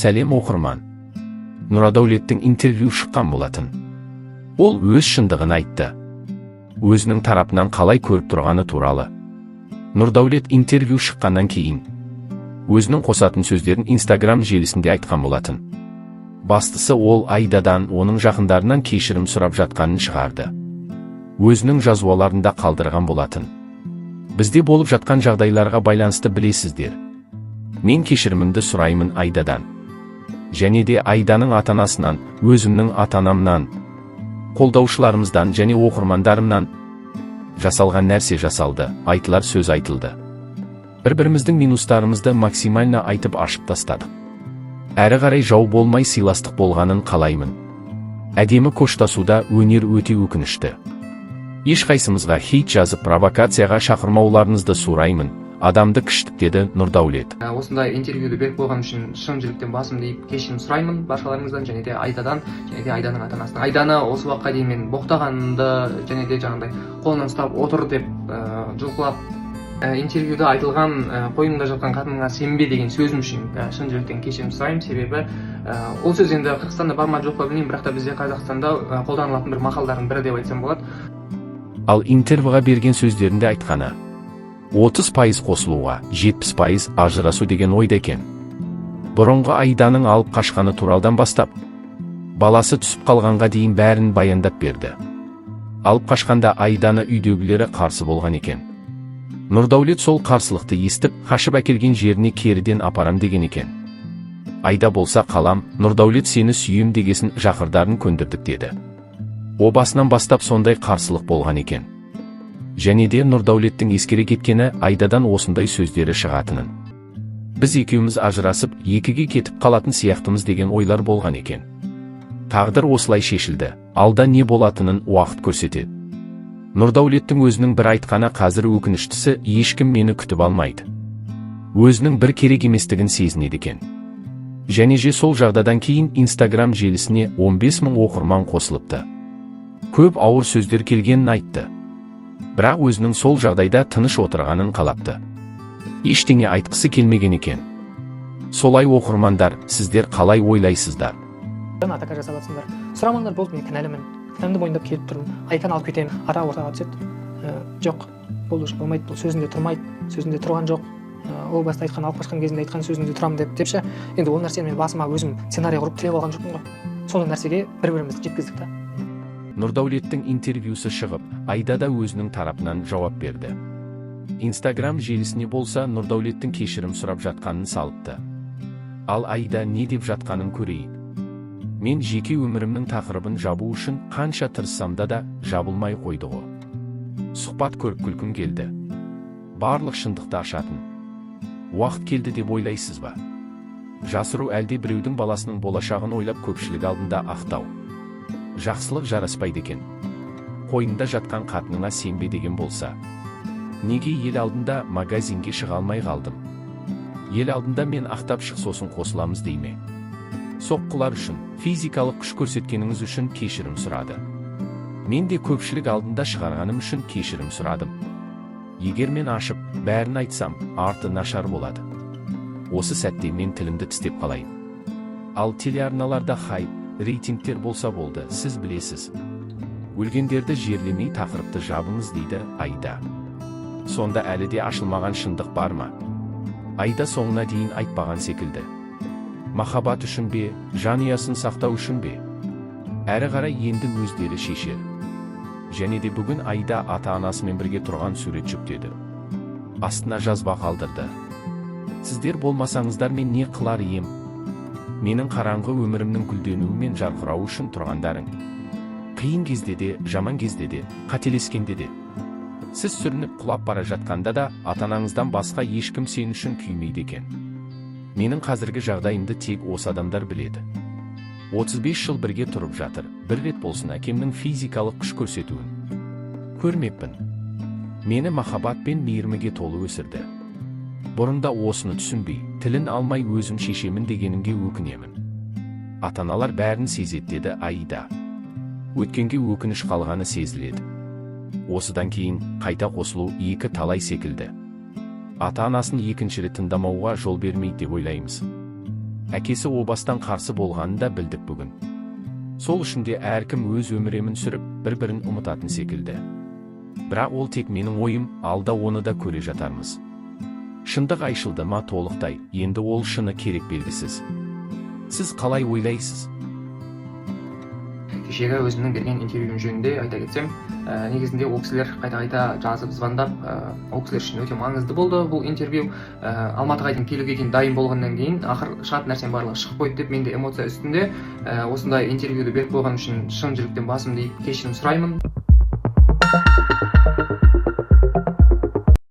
Сәлем, оқырман! Нұрдәулеттің интервью шыққан болатын. Ол өз шындығын айтты, өзінің тарапынан қалай көріп тұрғаны туралы. Нұрдәулет интервью шыққаннан кейін өзінің қосатын сөздерін Инстаграм желісінде айтқан болатын. Бастысы, ол Айдадан, оның жақындарынан кешірім сұрап жатқанын шығарды. Өзінің жазуларында қалдырған болатын: «Бізде болып жатқан жағдайларға байланысты, білесіздер, мен кешірімімді сұраймын Айдадан және де Айданың ата-анасынан, өзімнің ата-анамнан, қолдаушыларымыздан және оқырмандарымнан. Жасалған нәрсе жасалды, айтылар сөз айтылды. Бір-біріміздің минустарымызды максимально айтып, ашып тастадық. Әрі қарай жау болмай, сыйластық болғанын қалаймын. Әдемі қоштасуда өнер өте өкінішті. Ешқайсымызға хейт жазып, провокацияға шақырмауларыңызды сұраймын. Адамды кіштік», – деді Нұрдәулет. Осындай интервьюді беріп қойған үшін шын жүректен басымды иіп кешірім сұраймын баршаларыңыздан және де Айдадан, және де Айданың ата анасынан. Айданы осы уақытқа дейін мен боқтағанымды және де жаңағыдай қолынан ұстап отыр деп жұлқылап, интервьюда айтылған «қойныңда жатқан қатыныңа сенбе» деген сөзім үшін шын жүректен кешірім сұраймын. Себебі ол сөз енді Қырғызстанда бар ма, жоқ па, білмеймін, бірақ та бізде, Қазақстанда, қолданылатын бір мақалдардың бірі деп айтсам болады. Ал интервьюға берген сөздерінде айтқаны: 30% қосылуға, 70% ажырасу деген ойда екен. Бұрынғы Айданың алып қашқаны туралдан бастап, баласы түсіп қалғанға дейін бәрін баяндап берді. Алып қашқанда Айданы үйдегілері қарсы болған екен. Нұрдәулет сол қарсылықты естіп, қашып әкелген жеріне керіден апарам деген екен. Айда болса, «Қалам, Нұрдәулет, сені сүйем» дегесін, жақындарын көндірдік деді. О басынан бастап сондай қарсылық болған екен. Және де Нұрдәулеттің ескере кеткені: Айдадан осындай сөздері шығатынын. Біз екеуміз ажырасып, екіге кетіп қалатын сияқтымыз деген ойлар болған екен. Тағдыр осылай шешілді. Алда не болатынын уақыт көрсетеді. Нұрдәулеттің өзінің бір айтқаны қазір өкініштісі: ешкім мені күтіп алмайды. Өзінің бір керек еместігін сезінеді екен. Және же сол жағдайдан кейін Инстаграм желісіне 15 мың оқырман қосылыпты. Көп ауыр сөздер келгенін айтты. Бірақ өзінің сол жағдайда тыныш отырғанын қалапты. Ештеңе айтқысы келмеген екен. Солай, оқырмандар, сіздер қалай ойлайсыздар? Атака жасап жатсыңдар, сұрамаңдар, болды, мен кінәлімін, кінәмді мойындап келіп тұрмын, Айканы алып кетемін. Ата ортаға түседі: «Жоқ, бұл уже болмайды, бұл сөзінде тұрмайды, сөзінде тұрған жоқ. О баста айтқан, алып қашқан кезінде айтқан сөзінде тұрамын деп» депші. Енді ол нәрсені мен басыма өзім сценарий құрып, тілеп алған жоқпын ғой. Сондай нәрсеге бір бірімізді жеткіздік та. Нұрдәулеттің интервьюсы шығып, Айда да өзінің тарапынан жауап берді. Инстаграм желісіне болса, Нұрдәулеттің кешірім сұрап жатқанын салыпты. Ал Айда не деп жатқанын көрейік. «Мен жеке өмірімнің тақырыбын жабу үшін қанша тырыссам да, жабылмай қойды ғой. Сұхбат көріп күлкім келді. Барлық шындықты ашатын уақыт келді деп ойлайсыз ба? Жасыру әлде біреудің баласының болашағын ойлап, көпшілік алдында ақтау. Жақсылық жараспайды екен. Қойнында жатқан қатыныңа сенбе деген болса, неге ел алдында магазинге шыға алмай қалдым? Ел алдында мен ақтап шық, сосын қосыламыз дей ме? Соққылар үшін, физикалық күш көрсеткеніңіз үшін кешірім сұрады. Мен де көпшілік алдында шығарғаным үшін кешірім сұрадым. Егер мен ашып, бәрін айтсам, арты нашар болады. Осы сәтте мен тілімді тістеп қалайын. Ал телеарналарда хайп, рейтингтер болса болды, сіз білесіз. Өлгендерді жерлемей, тақырыпты жабыңыз», – дейді Айда. Сонда әлі де ашылмаған шындық бар ма? Айда соңына дейін айтпаған секілді. Махаббат үшін бе, жанұясын сақтау үшін бе? Әрі қарай енді өздері шешер. Және де бүгін Айда ата-анасымен бірге тұрған сурет жүктеді. Астына жазба қалдырды: «Сіздер болмасаңыздар, мен не қылар ем? Менің қараңғы өмірімнің гүлденуі мен жарқырауы үшін тұрғандарың. Қиын кезде де, жаман кезде де, қателескенде де. Сіз сүрініп, құлап бара жатқанда да ата-анаңыздан басқа ешкім сен үшін күймейді екен. Менің қазіргі жағдайымды тек осы адамдар біледі. 35 жыл бірге тұрып жатыр, бір рет болсын әкемнің физикалық күш көрсетуін көрмеппін. Мені махаббат пен мейірімге толы өсірді. Бұрында осыны түсінбей, тілін алмай, өзім шешемін дегенімге өкінемін. Ата-аналар бәрін сезеді», – деді Аида. Өткенге өкініш қалғаны сезіледі. Осыдан кейін қайта қосылу екі талай секілді. Ата-анасын екінші рет тыңдамауға жол бермейді деп ойлаймыз. Әкесі о бастан қарсы болғанын да білдік бүгін. Сол үшін де әркім өз өмірін сүріп, бір-бірін ұмытатын секілді. Бірақ ол тек менің ойым, алда оны да көре жатармыз. Шындық айшылды ма толықтай, енді ол шыны керек, белгісіз. Сіз қалай ойлайсыз? Кешегі өзімнің берген интервьюм жөнінде айта кетсем, негізінде ол кісілер қайта қайта жазып, звондап, ол кісілер үшін өте маңызды болды бұл интервью. Алматыға дейін келуге дейін дайын болғаннан кейін, ақыр шығатын нәрсенің барлығы шығып қойды деп, менде эмоция үстінде, осындай интервьюді беріп қойған үшін шын жүректен басымды иіп кешірім сұраймын.